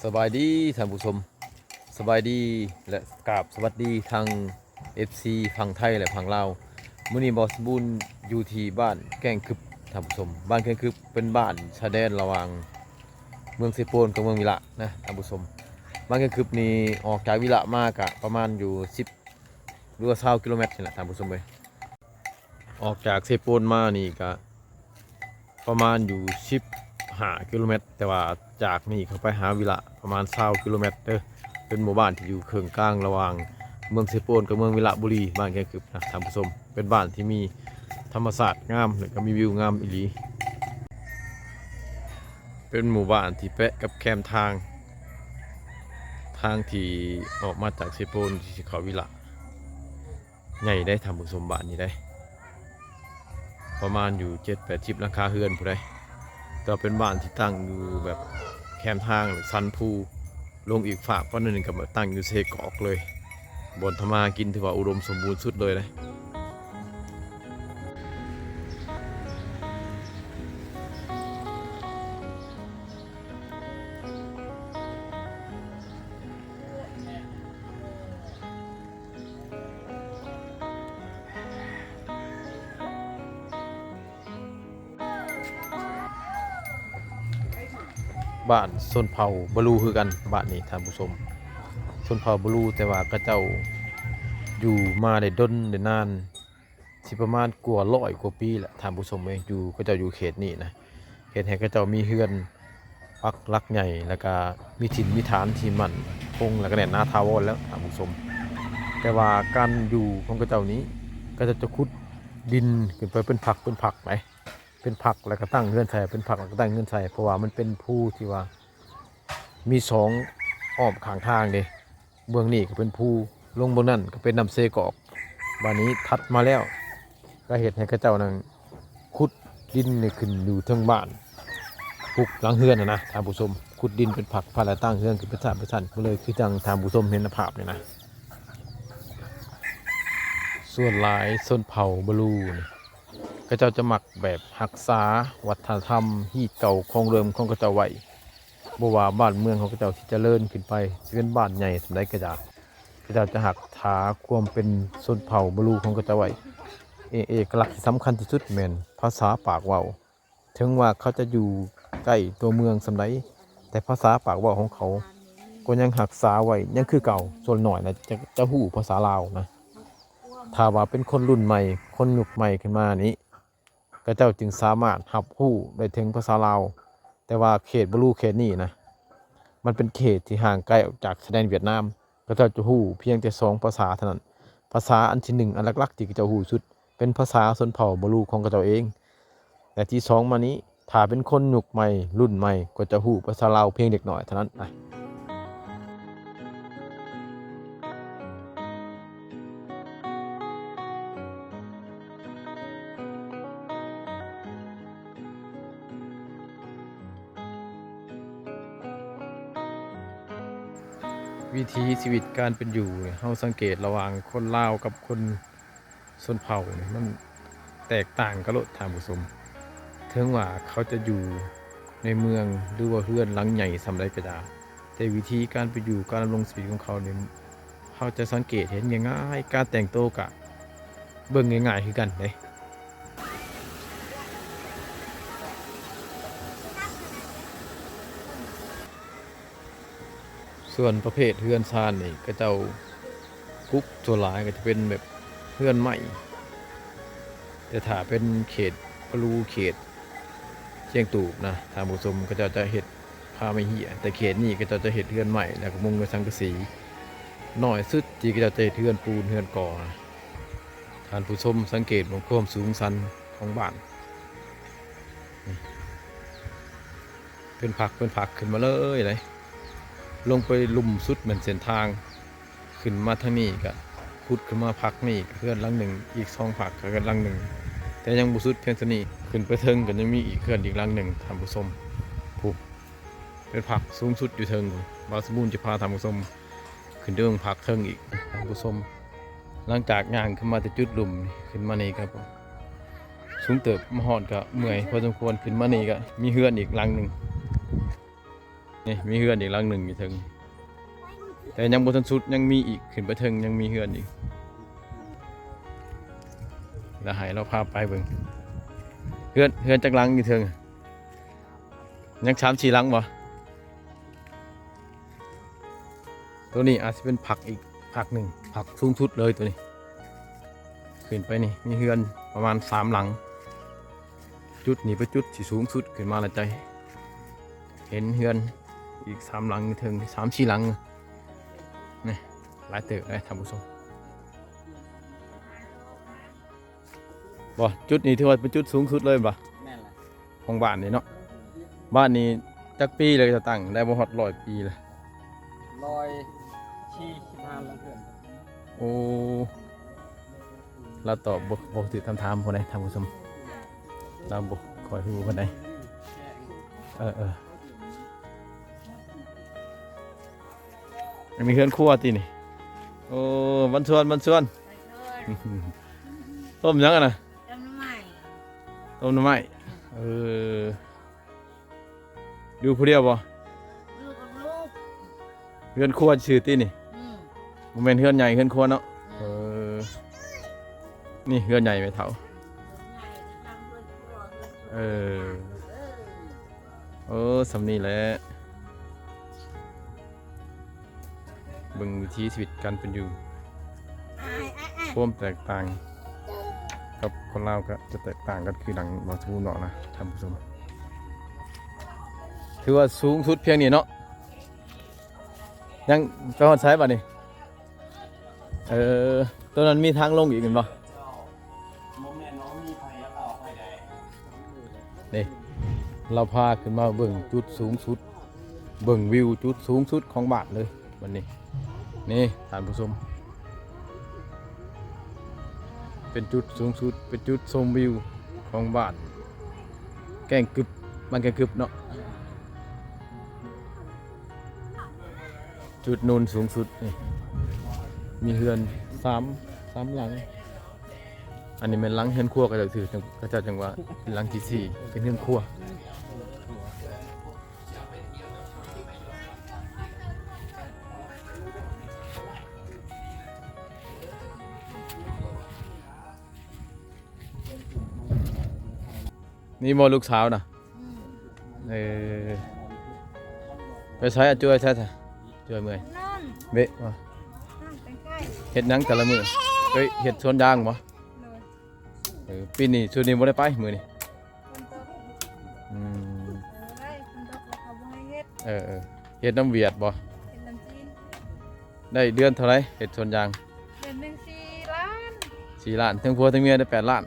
ສະບາຍດີທ່ານຜູ້ຊົມ, ສະບາຍດີ ແລະ ກາບສະຫວັດດີທາງ ເອັຟຊີ ຝັ່ງໄທ ແລະ ຝັ່ງລາວ. ມື້ນີ້ບ່າວສົມບູນຢູ່ທີ່ບ້ານແກ້ງຄຶບທ່ານຜູ້ຊົມ. ບ້ານແກ້ງຄຶບເປັນບ້ານຊາຍແດນລະຫວ່າງເມືອງເຊໂປນກັບເມືອງວິລະນະທ່ານຜູ້ຊົມ. ບ້ານແກ້ງຄຶບນີ້ອອກຈາກວິລະມາກະປະມານຢູ່ສິບ ຫຼືວ່າຊາວກິໂລແມັດນີ້ແຫຼະທ່ານຜູ້ຊົມເອີຍ. ອອກຈາກເຊໂປນມານີ້ກະປະມານຢູ່ສິບຫ້າກິໂລແມັດ, ແຕ່ວ່າຈາກນີ້ເຂົ້າໄປຫາວິລະປະມານຊາວກິໂລແມັດເດີ. ເປັນໝູ່ບ້ານທີ່ຢູ່ເຄິ່ງກາງລະຫວ່າງເມືອງເຊໂປນກັບເມືອງວິລະບູລີ, ບ້ານແກ້ງຄຶບນະທ່ານຜູ້ຊົມ. ເປັນບ້ານທີ່ມີທຳມະຊາດງາມ ແລະ ກໍມີວິວງາມອີ່ຫຼີ. ເປັນໝູ່ບ້ານທີ່ແປະກັບແຄມທາງ, ທາງທີ່ອອກມາຈາກເຊໂປນທີ່ຊິເຂົ້າວິລະ. ໃຫຍ່ເດ້ທ່ານຜູ້ຊົມ, ບ້ານນີ້ເດ້ ປະມານຢູ່ເຈັດແປດສິບຫຼັງຄາເຮືອນພຸ້ນເດ້. ແຕ່ວ່າເປັນບ້ານທີ່ຕັ້ງຢູ່ແບບແຄມທາງ ຊັນພູ, ລົງອີກຟາກປານໜຶ່ງກໍແບບຕັ້ງຢູ່ເຊກອກເລີຍ. ບ່ອນທຳມາຫາກິນຖືວ່າອຸດົມສົມບູນສຸດເລີຍເດ້. ບ້ານຊົນເຜົ່າບາລູຄືກັນ ບ້ານນີ້ທ່ານຜູ້ຊົມ. ຊົນເຜົ່າບາລູ ແຕ່ວ່າເຂົາເຈົ້າຢູ່ມາໄດ້ດົນໄດ້ນານ ຊິປະມານກວ່າຮ້ອຍກວ່າປີແຫຼະທ່ານຜູ້ຊົມເອີຍ. ຢູ່ ເຂົາເຈົ້າຢູ່ເຂດນີ້ນະ ເຮັດໃຫ້ເຂົາເຈົ້າມີເຮືອນປັກຫຼັກໃຫຍ່ ແລ້ວກະມີຖິ່ນມີຖານທີ່ໝັ້ນຄົງ ແລ້ວກະແໜ້ນໜາຖາວອນແລ້ວທ່ານຜູ້ຊົມ. ແຕ່ວ່າການຢູ່ຂອງເຂົາເຈົ້ານີ້ ເຂົາເຈົ້າຈະຂຸດດິນຂຶ້ນໄປເປັນພັກເປັນພັກໄດ໋, ເປັນພັກແລ້ວກະຕັ້ງເຮືອນໃສ່ ເປັນພັກແລ້ວກະຕັ້ງເຮືອນໃສ່, ເພາະວ່າມັນເປັນພູທີ່ວ່າມີສອງອ້ອມຂ້າງທາງເດ້. ເບື້ອງນີ້ກໍເປັນພູ, ລົງເບື້ອງນັ້ນກໍເປັນນ້ຳເຊກອກ. ບາດນີ້ຖັດມາແລ້ວ ກໍເຮັດໃຫ້ເຂົາເຈົ້ານັ້ນຂຸດດິນນີ້ຂຶ້ນຢູ່ເທິງບ້ານ ປຸກຫຼັງເຮືອນຫັ້ນນະທ່ານຜູ້ຊົມ. ຂຸດດິນເປັນພັກ ພັກແລ້ວຕັ້ງເຮືອນຂຶ້ນເປັນຊັ້ນເປັນຊັ້ນໄປເລີຍ ຄືຈັ່ງທ່ານຜູ້ຊົມເຫັນໃນພາບນີ້ນະ. ສ່ວນຫຼາຍຊົນເຜົ່າບາລູນີ້ ເຂົາເຈົ້າຈະມັກແບບຮັກສາວັດທະນະທຳຮີດເກົ່າຂອງເດີມຂອງເຂົາເຈົ້າໄວ້. ບໍ່ວ່າບ້ານເມືອງຂອງເຂົາເຈົ້າຊິຈະເລີນຂຶ້ນໄປ ຊິເປັນບ້ານໃຫຍ່ສ່ຳໃດກໍຕາມ, ເຂົາເຈົ້າຈະຮັກສາຄວາມເປັນຊົນເຜົ່າບາລູຂອງເຂົາເຈົ້າໄວ້. ເອ ເອກະລັກທີ່ສຳຄັນທີ່ສຸດແມ່ນພາສາປາກເວົ້າ. ເຖິງວ່າເຂົາຈະຢູ່ໃກ້ຕົວເມືອງສ່ຳໃດ, ແຕ່ພາສາປາກເວົ້າຂອງເຂົາກໍຍັງຮັກສາໄວ້ ຍັງຄືເກົ່າ. ສ່ວນໜ້ອຍນະ ຈະ ຈະຮູ້ພາສາລາວນະ. ຖ້າວ່າເປັນຄົນລຸ້ນໃໝ່, ຄົນຍຸກໃໝ່ຂຶ້ນມານີ້, ເຂົາເຈົ້າຈຶ່ງສາມາດຮັບຮູ້ໄດ້ເຖິງພາສາລາວ. ແຕ່ວ່າເຂດບາລູເຂດນີ້ນະ ມັນເປັນເຂດທີ່ຫ່າງໄກອອກຈາກຊາຍແດນຫວຽດນາມ. ເຂົາເຈົ້າຈະຮູ້ພຽງແຕ່ສອງພາສາເທົ່ານັ້ນ. ພາສາອັນທີໜຶ່ງ ອັນຫຼັກໆ ທີ່ເຂົາເຈົ້າຮູ້ທີ່ສຸດ ເປັນພາສາຊົນເຜົ່າບາລູຂອງເຂົາເຈົ້າເອງ ແລະ ທີສອງມານີ້ ຖ້າເປັນຄົນຍຸກໃໝ່ ລຸ້ນໃໝ່ ກໍຈະຮູ້ພາສາລາວພຽງເລັກນ້ອຍເທົ່ານັ້ນນະ. ວິຖີຊີວິດການເປັນຢູ່ນີ້ ເຮົາສັງເກດລະຫວ່າງຄົນລາວກັບຄົນຊົນເຜົ່ານີ້ ມັນແຕກຕ່າງກັນໂລດທ່ານຜູ້ຊົມ. ເຖິງວ່າເຂົາຈະຢູ່ໃນເມືອງ ຫຼືວ່າເຮືອນຫຼັງໃຫຍ່ສ່ຳໃດກໍຕາມ, ແຕ່ວິທີການເປັນຢູ່ ການດຳລົງຊີວິດຂອງເຂົານີ້ ເຮົາຈະສັງເກດເຫັນງ່າຍໆ, ການແຕ່ງໂຕກະເບິ່ງງ່າຍໆຄືກັນເດ້. ສ່ວນປະເພດເຮືອນຊານນີ້ ເຂົາເຈົ້າປຸກສ່ວນຫຼາຍກໍຈະເປັນແບບເຮືອນໄມ້, ແຕ່ຖ້າເປັນເຂດບາລູ ເຂດຊຽງຕູບນະ ທ່ານຜູ້ຊົມ, ເຂົາເຈົ້າຈະເຮັດ ຜາໄມ້ເຮ້ຍ, ແຕ່ເຂດນີ້ເຂົາເຈົ້າຈະເຮັດເຮືອນໄມ້ ແລ້ວກໍມຸງດ້ວຍສັງກະສີ. ນ້ອຍສຸດທີ່ເຂົາເຈົ້າຈະເຮັດເຮືອນປູນ ເຮືອນກໍ່ນະ. ທ່ານຜູ້ຊົມສັງເກດເບິ່ງຄວາມສູງຊັນຂອງບ້ານ ນີ້ ເປັນພັກເປັນພັກຂຶ້ນມາເລີຍເດ້. ລົງໄປລຸ່ມສຸດແມ່ນເສັ້ນທາງ. ຂຶ້ນມາທາງນີ້ກະຂຸດຂຶ້ນມາພັກນີ້ກະເຮືອນຫຼັງໜຶ່ງ, ອີກສອງພັກກະເຮືອນຫຼັງໜຶ່ງ, ແຕ່ຍັງບໍ່ສຸດພຽງເທົ່ານີ້, ຂຶ້ນໄປເທິງກະຍັງມີອີກເຮືອນອີກຫຼັງໜຶ່ງ, ທ່ານຜູ້ຊົມ. ພຸ້ນ ເປັນພັກສູງສຸດຢູ່ເທິງພຸ້ນ. ບ່າວສະບູນຈະພາທ່ານຜູ້ຊົມຂຶ້ນໄປເບິ່ງພັກເທິງອີກ, ທ່ານຜູ້ຊົມ. ຫຼັງຈາກຍ່າງຂຶ້ນມາແຕ່ຈຸດລຸ່ມນີ້, ຂຶ້ນມານີ້ກະສູງເຕີບ, ມາຮອດກະເມື່ອຍພໍສົມຄວນ, ຂຶ້ນມານີ້ກະມີເຮືອນອີກຫຼັງໜຶ່ງ. ນີ້ມີເຮືອນອີກຫຼັງໜຶ່ງຢູ່ເທິງ ແຕ່ຍັງບໍ່ທັນສຸດ ຍັງມີອີກ ຂຶ້ນໄປເທິງຍັງມີເຮືອນອີກ. ແລ້ວໃຫ້ລາວພາໄປເບິ່ງ ເຮືອນ ເຮືອນຈັກຫຼັງຢູ່ເທິງ? ຍັງສາມສີ່ຫຼັງບໍ່? ໂຕນີ້ອາດຊິເປັນພັກອີກພັກໜຶ່ງ ພັກສູງສຸດເລີຍໂຕນີ້. ຂຶ້ນໄປນີ້ມີເຮືອນປະມານສາມຫຼັງ. ຈຸດນີ້ເປັນຈຸດທີ່ສູງສຸດ ຂຶ້ນມາແລ້ວຈະເຫັນເຮືອນອີກສາມຫຼັງ ເຖິງສາມສີ່ຫຼັງ. ນີ້ ຫຼາຍເຕີບເດ້ທ່ານຜູ້ຊົມ. ບໍ່ ຈຸດນີ້ຖືວ່າເປັນຈຸດສູງສຸດເລີຍບໍ່? ແມ່ນລະ ຂອງບ້ານນີ້ເນາະ. ບ້ານນີ້ຈັກປີແລ້ວ ຈະຕັ້ງໄດ້ບໍ່ຮອດຮ້ອຍປີລະ? ຮ້ອຍສີ່ສິບຫ້າ ຫຼັງເຮືອນ. ໂອ້ ລາວຕອບບໍ່ ບໍ່ຖືກຄຳຖາມປານໃດທ່ານຜູ້ຊົມ. ລາວບໍ່ຄ່ອຍຮູ້ປານໃດ. ເອີ ເອີ ອັນນີ້ເຮືອນຄົວຕິນີ້? ໂອ້ ບັນຊວນ ບັນຊວນ. ຕົ້ມຫຍັງຫັ້ນນະ? ຕົ້ມໜໍ່ໄມ້ ຕົ້ມໜໍ່ໄມ້. ເອີ ຢູ່ຜູ້ດຽວບໍ່? ຢູ່ກັບລູກ. ເຮືອນຄົວຊື່ຕິນີ້? ອືມ ບໍ່ແມ່ນເຮືອນໃຫຍ່ເຮືອນຄົວເນາະ. ອືມ ເອີ ນີ້ເຮືອນໃຫຍ່ແມ່ເຖົ້າ. ເອີ ເອີ ໂອ້ ສ່ຳນີ້ແຫຼະ. ເບິ່ງວິຖີຊີວິດການເປັນຢູ່ ຄວາມແຕກຕ່າງກັບຄົນລາວກໍຈະແຕກຕ່າງກັນ ຄືດັ່ງບ່າວສະບູນບອກນະທ່ານຜູ້ຊົມ. ຖືວ່າສູງສຸດພຽງນີ້ເນາະ. ຍັງໄປຮອດໃສບາດນີ້? ເອີ ໂຕນັ້ນມີທາງລົງອີກແມ່ນບໍ່? ນີ້ ລາວພາຂຶ້ນມາເບິ່ງຈຸດສູງສຸດ ເບິ່ງວິວຈຸດສູງສຸດຂອງບ້ານເລີຍບັດນີ້. ນີ້ທ່ານຜູ້ຊົມ ເປັນຈຸດສູງສຸດ ເປັນຈຸດຊົມວິວຂອງບ້ານແກ້ງກຶບ ບ້ານແກ້ງກຶບເນາະ. ຈຸດນູນສູງສຸດນີ້ ມີເຮືອນສາມ ສາມຫຼັງ. ອັນນີ້ແມ່ນຫຼັງເຮືອນຄົວເຂົາເຈົ້າຊື່ ເຂົາເຈົ້າຈັ່ງວ່າເປັນຫຼັງທີສີ່ ເປັນເຮືອນຄົວ. ນີ້ບໍ່ລູກສາວນະ? ອືມ ເອີ ໄປໃສອະ? ຈ່ວຍໃສ ຈ່ວຍເມື່ອຍ ນອນ ເບະ ນອນໃກ້ໆ. ເຮັດຫຍັງແຕ່ລະມື້? ເອີຍ ເຮັດສວນຢາງບໍ່? ໂດຍ. ເອີ ປີນີ້ຊຸດນີ້ບໍ່ໄດ້ໄປ ມື້ນີ້ ຝົນຕົກ. ອືມ ເອີ ໄດ້ ຝົນຕົກແລ້ວເຂົາບໍ່ໃຫ້ເຮັດ. ເອີ ເອີ ເຮັດນຳຫວຽດບໍ່? ເຮັດນຳຈີນ. ໄດ້ເດືອນເທົ່າໃດເຮັດສວນຢາງ? ເດືອນໜຶ່ງສີ່ລ້ານ. ສີ່ລ້ານ ທັງຜົວທັງເມຍໄດ້ແປດລ້ານ.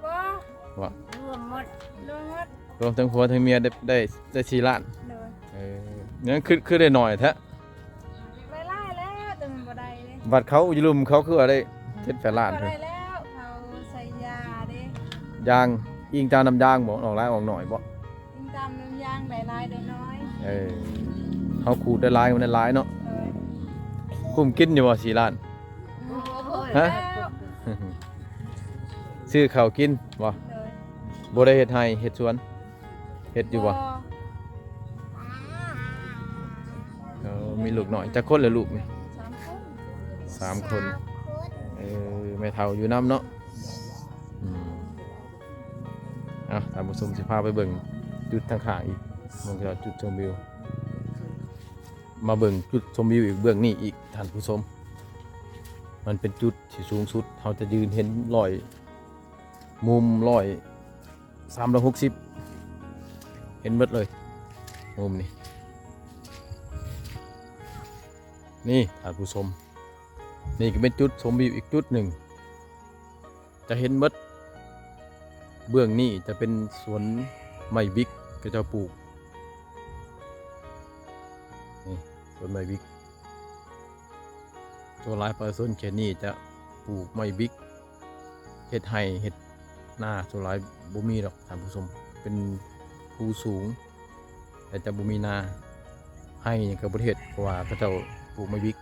ບໍ່ ບໍ່ ລວມໝົດ ລວມໝົດ ລວມທັງຜົວທັງເມຍໄດ້ ໄດ້ ໄດ້ສີ່ລ້ານ. ໂດຍ. ເອີ ຍັງຄື ຄືໄດ້ໜ້ອຍແທ້. ໄດ້ຫຼາຍແລ້ວ ແຕ່ມັນບໍ່ໄດ້ເດ້. ບັດເຂົາຢູ່ລຸ່ມເຂົາຄືວ່າໄດ້ເຈັດແປດລ້ານ. ບໍ່ໄດ້ແລ້ວ ເຂົາໃສ່ຢາເດ້. ຢາງ ອີງຕາມນ້ຳຢາງບໍ່? ອອກຫຼາຍອອກໜ້ອຍບໍ່? ອີງຕາມນ້ຳຢາງ ໄດ້ຫຼາຍໄດ້ໜ້ອຍ. ເອີ ເຮົາຂູດໄດ້ຫຼາຍ ມັນໄດ້ຫຼາຍເນາະ. ເອີ ກຸ້ມກິນຢູ່ບໍ່ສີ່ລ້ານ? ໂອ້ຍ ຮະ? ແລ້ວ ຊື້ເຂົ້າກິນບໍ່? ໂດຍ. ບໍ່ໄດ້ເຮັດໄຮ່ເຮັດສວນ ເຮັດຢູ່ບໍ່? ບໍ່. ເອີ ມີລູກນ້ອຍຈັກຄົນລະລູກນີ້? ສາມຄົນ. ສາມຄົນ. ສາມຄົນ. ເອີ ແມ່ເຖົ້າຢູ່ນຳເນາະ. ອືມ ເອົາ ທ່ານຜູ້ຊົມ ຊິພາໄປເບິ່ງຈຸດທາງຂ້າງອີກ ເບິ່ງຈຸດຊົມວິວ. ມາເບິ່ງຈຸດຊົມວິວອີກເບື້ອງນີ້ອີກທ່ານຜູ້ຊົມ. ມັນເປັນຈຸດທີ່ສູງສຸດ ເຮົາຈະຢືນເຫັນຮ້ອຍ ມຸມຮ້ອຍ ສາມຮ້ອຍຫົກສິບ ເຫັນໝົດເລີຍມຸມນີ້. ນີ້ທ່ານຜູ້ຊົມ ນີ້ກໍເປັນຈຸດຊົມວິວອີກຈຸດໜຶ່ງ ຈະເຫັນໝົດ. ເບື້ອງນີ້ຈະເປັນສວນໄມ້ບິກ ເຂົາເຈົ້າປູກ ນີ້ ສວນໄມ້ບິກ. ສ່ວນຫຼາຍປະຊາຊົນເຂດນີ້ຈະປູກໄມ້ບິກ ເຮັດໄຮ່ເຮັດນາ ສ່ວນຫຼາຍບໍ່ມີດອກທ່ານຜູ້ຊົມ ເປັນພູສູງ ແຕ່ຈະບໍ່ມີນາ ໄຮ່ຫຍັງກໍບໍ່ໄດ້ເຮັດ ເພາະວ່າເຂົາເຈົ້າປູກໄມ້ບິກ.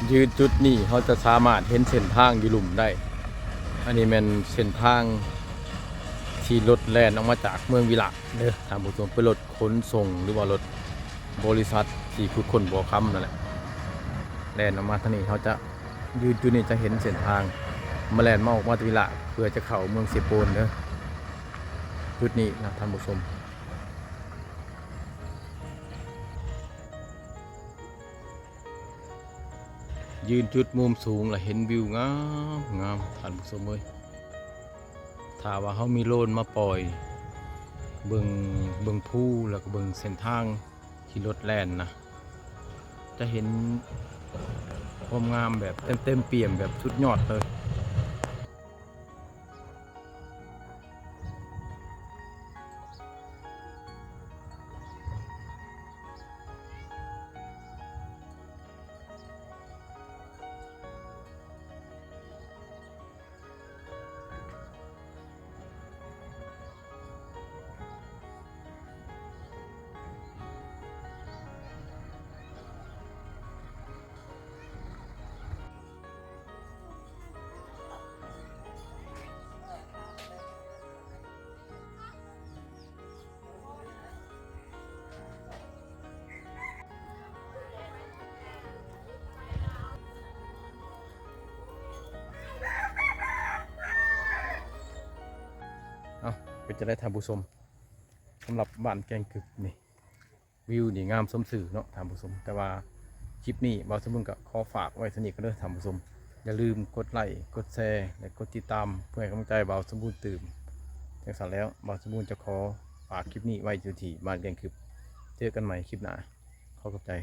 ຢືນຈຸດນີ້ເຮົາຈະສາມາດເຫັນເສັ້ນທາງຢູ່ລຸ່ມໄດ້. ອັນນີ້ແມ່ນເສັ້ນທາງ ທີ່ລົດແລ່ນອອກມາຈາກເມືອງວິລະເດີທ່ານຜູ້ຊົມ, ເປັນລົດຂົນສົ່ງ ຫຼືວ່າລົດບໍລິສັດທີ່ຂຸດຄົ້ນບໍ່ຄຳນັ້ນແຫຼະ ແລ່ນອອກມາທາງນີ້. ເຮົາຈະຢືນຈຸດນີ້ ຈະເຫັນເສັ້ນທາງ ມາແລ່ນມາ ອອກມາແຕ່ວິລະ ເພື່ອຈະເຂົ້າເມືອງເຊໂປນເດີ ຈຸດນີ້ນະທ່ານຜູ້ຊົມ. ຢືນຈຸດມຸມສູງລະເຫັນວິວງາມໆ ທ່ານຜູ້ຊົມເອີຍ. ຖ້າວ່າເຮົາມີໂລນມາປ່ອຍເບິ່ງ ເບິ່ງພູ ແລ້ວກໍເບິ່ງເສັ້ນທາງທີ່ລົດແລ່ນນະ ຈະເຫັນຄວາມງາມແບບເຕັມໆປ່ຽມ ແບບສຸດຍອດເລີຍ. ເອົ້າ ເປັນຈັ່ງໃດທ່ານຜູ້ຊົມ ສຳລັບບ້ານແກ້ງກຶກນີ້? ວິວນີ້ງາມສົມຊື່ເນາະທ່ານຜູ້ຊົມ. ແຕ່ວ່າຄລິບນີ້ບ່າວສະບຸນກໍຂໍຝາກໄວ້ເທົ່ານີ້ກ່ອນເດີທ່ານຜູ້ຊົມ. ຢ່າລືມກົດໄລ້ ກົດແຊ ແລະ ກົດຕິດຕາມ ເພື່ອໃຫ້ກຳລັງໃຈບ່າວສະບຸນຕື່ມ. ຈັ່ງຊັ້ນແລ້ວ ບ່າວສະບຸນຈະຂໍຝາກຄລິບນີ້ໄວ້ຢູ່ທີ່ບ້ານແກ້ງກຶກ. ເຈີກັນໃໝ່ຄລິບໜ້າ. ຂໍຂອບໃຈ.